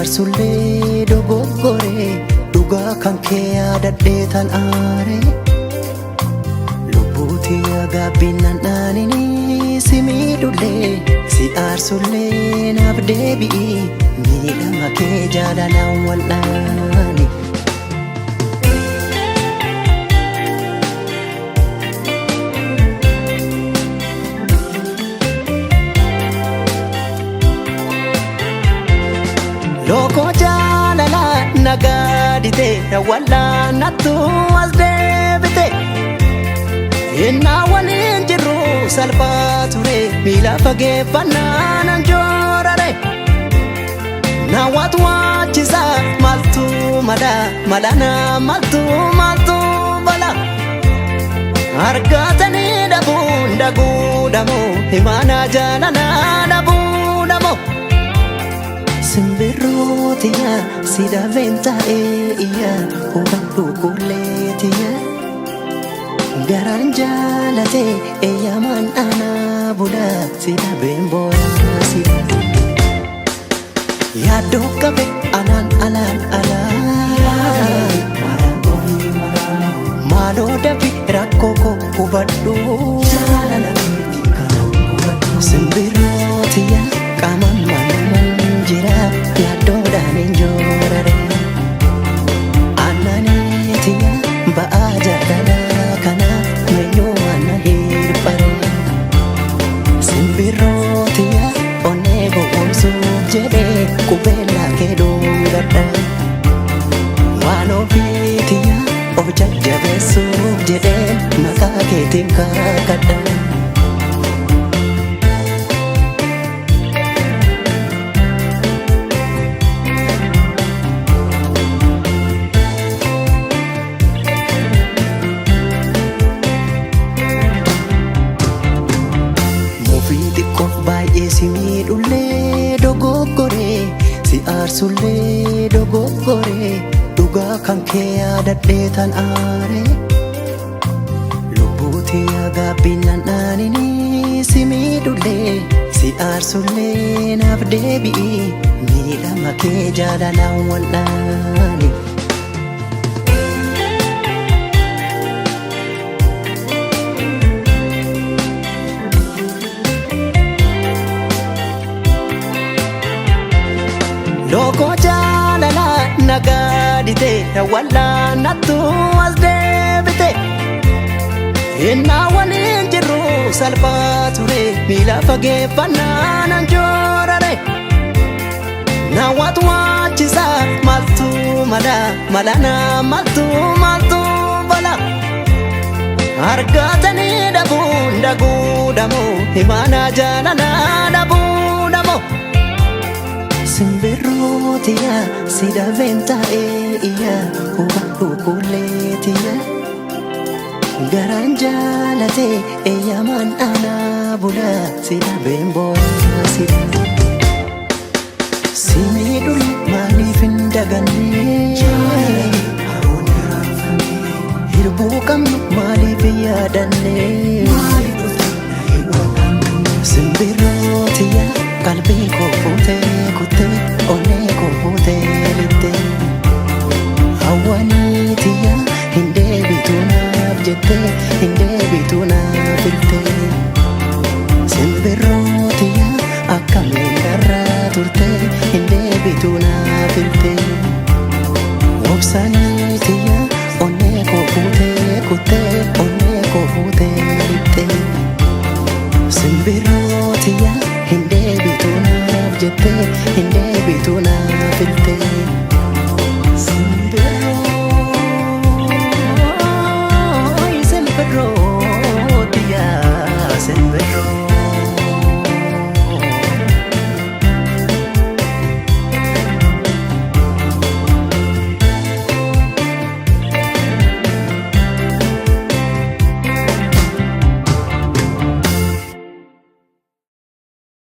Aarsullee dogoggoree dhugaa kan kee yaadadhee tan aare. Lubbuutii gaabbiin dhaaninii si miidhullee si aarsullee naaf deebi'i miidhama kee jaalalaan wal'aani. Lookoo jaalalaa nagaadite wal'aanattu as deebite. Innaa waliin jirru salphaa ture miila fageeffannaa nan joorare. Naawwatu waachisaa maaltu mala malana maaltu maaltu bala. Argatanii dhabuun daguu dhamoo himaanaa jaalalaa dhabuu dhamoo. Simbirrootiya si dhabeen taa'ee iyya hubadhu kulleetiya. Garaan jaalate eeyyamaan aanaa bula si dhabeen booyaa si dhabeen. Yaaddoo qabe alaan alaan alaan. Maaloo dafi rakkoo koo hubadhu. Simbirrootiya qaama malumaan jira yaaddoodhaan hin joorare. Aannaneetiya ba'aa jaalalaa kana meenyuu waan hirphare. Simbirrootiya onnee gowwoomsuuf jedhee qubeellaa kee dhungadha. Waan ofiitiya of jajjabeessuuf jedhee maqaa keetiin kakadha. Mufii xiqqoof baay'ee si miidhullee dogoggoree si aarsullee dogoggoree dhugaa kan kee yaadadhee tan aare. Lubbuutii gaabbiin nan dhaaninii si miidhullee si aarsullee naaf deebi'i miidhama kee jaalalaan wal'aani. Lookoo jaalalaa nagaadite wal'aanattu as deebite. Innaa waliin jirru salphaa ture miila fageeffannaa nan joorare. Naawwatu waachisaa maaltu mala malana maaltu maaltu bala. Argatanii dhabuun daguu dhamoo himaanaa jaalalaa dhabuu dhamoo. Simbirrootiya si dhabeen taa'ee iyya hubadhu kulleetiya. Garaan jaalate eeyyamaan aanaa bula si dhabeen booyaa si dhabeen. Si miidhule maaliif hin daganne? Hirbuu qabnu maaliif hin yaadanne? Simbirrootiya qalbii koo fuutee kuttee onnee koo fuutee lixxee. Hawwaniitiya hin deebitu naaf jettee hin deebitu naaf iltee. Simbirroo.